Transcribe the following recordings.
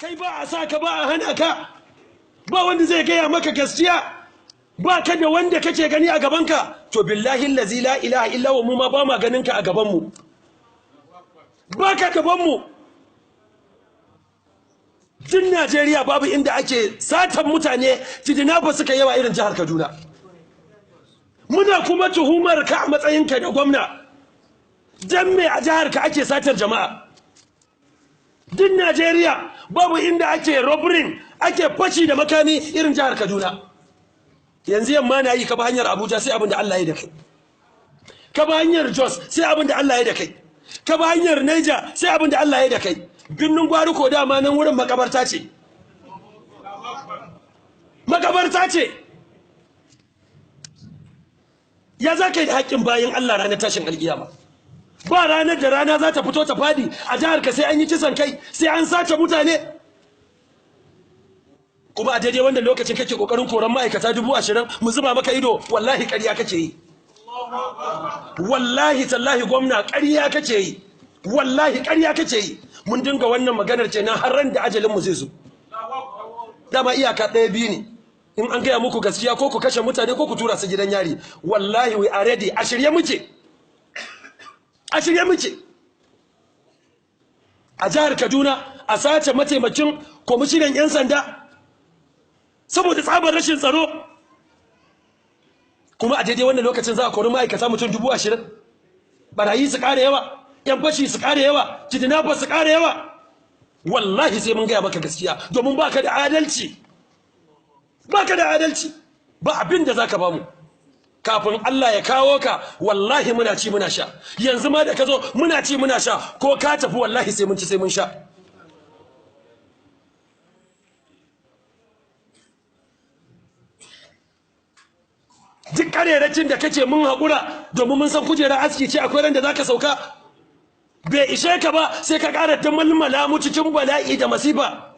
Kai ba a sa ka, ba a hana ka, ba wanda zai gaya maka gaskiya, ba ka da wanda kake gani a gabanka. To billahi allazi la ilaha illa huwa, mu ma ba ma ganin ka a gabanmu, ba ka gabanmu. Duk Najeriya babu inda ake satan mutane, kidnapper suka yawa irin jihar Kaduna. Muna kuma tuhumar ka a matsayinka da gwamna, dan me a jihar ka ake satar jama'a? Duk Najeriya babu inda ake robbery, ake fashi da makami irin jihar Kaduna. Yanzu yamma na yi, ka ba hanyar Abuja sai abin da Allah ya da kai, ka ba hanyar Jos sai abin da Allah ya da kai, ka ba hanyar Niger sai abin da Allah ya da kai. Binnin Gwari ko dama nan wurin makabarta ce, makabarta ce. Ya za ka yi da haƙƙin bayan Allah ranar tashin alƙiyama? Ba ranar da rana za ta fito ta fadi a jihar ka sai an yi kisan kai, sai an sace mutane. Kuma a daidai wannan lokacin kake kokarin koran ma'aikata 20,000, mu zuba maka ido. Wallahi ƙarya kake yi, wallahi tallahi gwamna ƙarya kake yi, wallahi ƙarya kake yi. Mun dinga wannan maganar kenan har ran da ajalin mu zai zo. Dama iyaka ɗaya biyu ne, in an gaya muku gaskiya, ko ku kashe mutane ko ku tura su gidan yari. Wallahi we are ready, a shirye muke, a shirye muke. A jihar Kaduna a sace mataimakin kwamishinan 'yan sanda saboda tsabar rashin tsaro, kuma a daidai wannan lokacin za a kori ma'aikata mutum 20,000. Barayi su ƙara yawa, 'yan fashi su ƙara yawa, kidnappers su ƙara yawa. Wallahi sai mun gaya maka gaskiya, domin baka da adalci, baka da adalci. Ba abin da zaka bamu kafin Allah ya kawo ka. Wallahi muna ci muna sha, yanzu ma da ka zo muna ci muna sha, ko ka tafi wallahi sai mun ci sai mun sha. Duk kareracin da kake mun haƙura, domin mun san kujera aski ce, akwai ran da zaka sauka. Bai ishe ka ba sai ka ƙara ta mulmula mu cikin bala'i da masifa.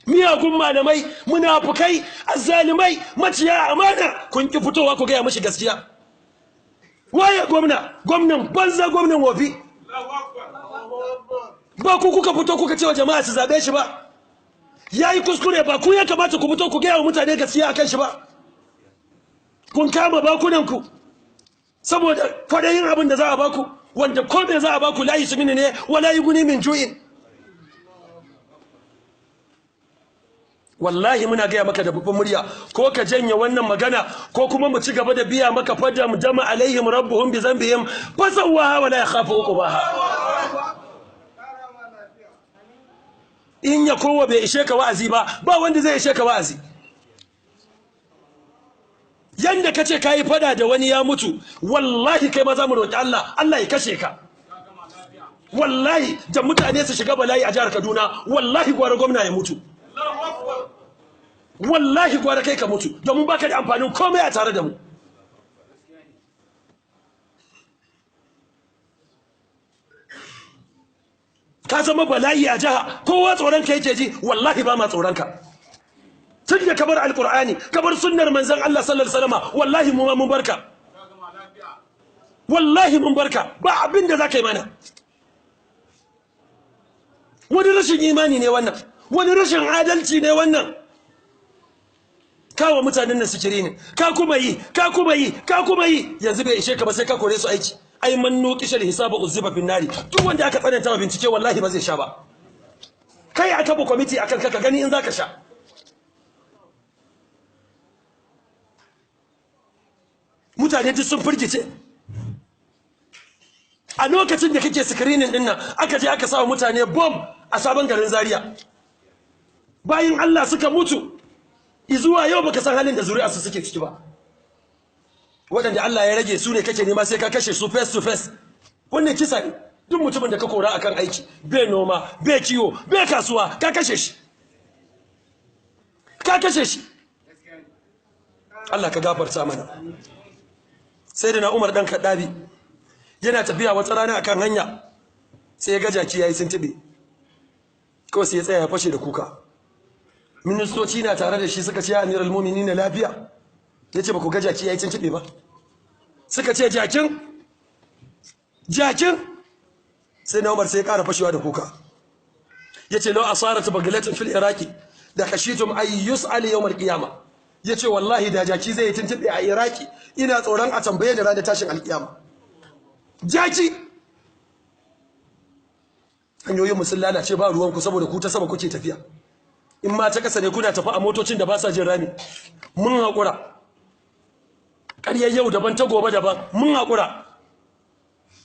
Miyagun malamai, munafukai, azzalimai, maciya amana, kun ki fitowa ku gaya mishi gaskiya. Waye gwamna? Gwamnan banza, gwamnan wofi. Ba ku kuka fito kuka ce wa jama'a su zabe shi ba? Yayi kuskure, ba ku ya kamata ku fito ku gaya wa mutane gaskiya akan shi ba? Kun kama bakunanku saboda kwadayin abin da za a baku, wanda ko me za a baku la yusmini ne wala yughni min ju'in. Wallahi muna gaya maka da babban murya, ko ka janye wannan magana ko kuma mu ci gaba da biya maka fadam dama alaihim rabbuhum bi dhanbihim fasawaha wala yakhafu uqbaha. In ya kowa bai ishe ka wa'azi ba, ba wanda zai ishe ka wa'azi. Yanda kace kayi fada da wani ya mutu, wallahi kai ma za mu roki Allah, Allah ya kashe ka. Wallahi da mutane su shiga bala'i a jihar Kaduna, wallahi gwara gwamna ya mutu, wallahi gwara kai ka mutu, domin baka da amfanin komai a tare da mu. Ka zama bala'i a jiha, kowa tsoron ka yake ji, wallahi ba ma tsoron ka. Tun da ka bar alkur'ani, ka bar sunnar manzon Allah sallallahu alaihi wasallam, wallahi mu ma mun barka, wallahi mun barka, ba abin da za ka yi mana. Wani rashin imani ne wannan, wani rashin adalci ne wannan. Kawo mutanen nan sikiri ne, ka kuma yi, ka kuma yi, ka kuma yi, yanzu bai ishe ka ba sai ka kore su aiki. Ai man nuqishal hisaba uzziba fin nari, duk wanda aka tsananta wa bincike wallahi ba zai sha ba. Kai a tabo kwamiti akan ka gani in zaka sha. Mutane duk sun firgice. A lokacin da kake screening din nan, aka je aka sawa mutane bomb a sabon garin Zaria. Bayan Allah suka mutu, izuwa yau baka san halin da zuri'arsu suke ciki ba. Waɗanda Allah ya rage su ne kake nema sai ka kashe su face to face. Wannan kisa ne. Duk mutumin da ka kora akan aiki, bai noma, bai kiwo, bai kasuwa, ka kashe shi, ka kashe shi. Allah ka gafarta mana. Sai da na Umar dan Kaddabi yana tafiya wata rana akan hanya, sai ya ga jaki yayi tuntube, kawai sai ya tsaya ya fashe da kuka. Ministoci na tare da shi suka ce, Amirul Mu'minin lafiya? Yace ba ku ga jaki yayi tuntube ba? Suka ce jakin, jakin. Sai na Umar sai ya ƙara fashewa da kuka. Yace law asarat baglatin fil Iraqi da khashitum ay yus'al yawm al-qiyamah. Yace wallahi da jaki zai tuntube a Iraki, ina tsoron a tambaye da ranar tashin alkiyama. Jaki! Hanyoyin sun lalace, ba ruwanku saboda ku ta sama kuke tafiya. In ma ta kasa ne kuna tafi a motocin da ba sa jin rami. Mun haƙura. Ƙaryar yau daban ta gobe daban, mun haƙura.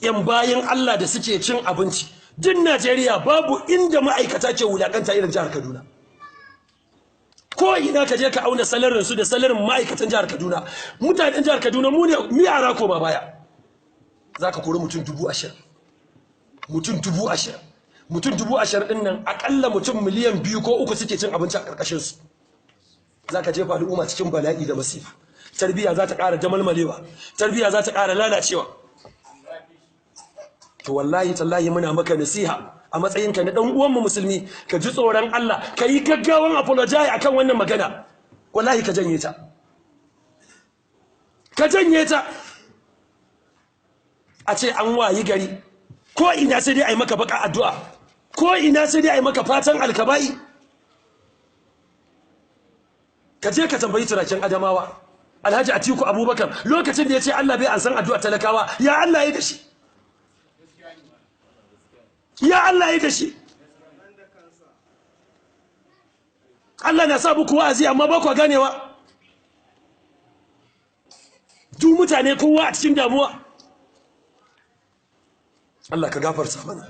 Yan bayan Allah da suke cin abinci, duk Najeriya babu inda ma'aikata ke wulakanta irin jihar Kaduna. Ko ina ka je ka auna salarin su da salarin ma'aikatan jihar Kaduna, mutanen jihar Kaduna mu ne miyara ko ba baya. Zaka kori mutum 20,000, mutum 20,000, mutum 20,000 din nan akalla mutum 2 miliyan ko 3 suke cin abinci a karkashin su. Zaka jefa al'umma cikin bala'i da masifa. Tarbiyya za ta ƙara damalmalewa, tarbiyya za ta ƙara lalacewa. To wallahi tallahi muna maka nasiha a matsayinka na dan uwanmu musulmi, ka ji tsoron Allah, ka yi gaggawan apologize akan wannan magana. Wallahi ka janye ta, ka janye ta. A ce an wayi gari ko ina sai dai a yi maka baka addu'a, ko ina sai dai a yi maka fatan alkaba'i. Ka je ka tambayi turakin Adamawa, Alhaji Atiku Abubakar, lokacin da ya ce Allah bai an san addu'a talakawa, ya Allah ya da shi, ya Allah ya da shi. Allah na sa muku wa'azi amma ba ku ganewa. Duk mutane kowa a cikin damuwa. Allah ka gafarta mana.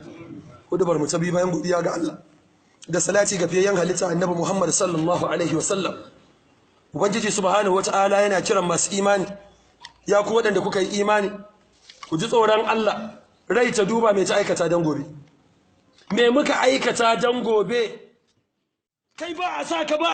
Hudubar mu ta bi bayan godiya ga Allah da salati ga fiyayyen halitta Annabi Muhammad sallallahu alaihi wasallam. Ubangiji subhanahu wata'ala yana kiran masu imani, ya ku waɗanda kuka yi imani, ku ji tsoron Allah. Rai ta duba mai ta aikata don gobe, me muka aikata don gobe. Kai ba a sa ka ba.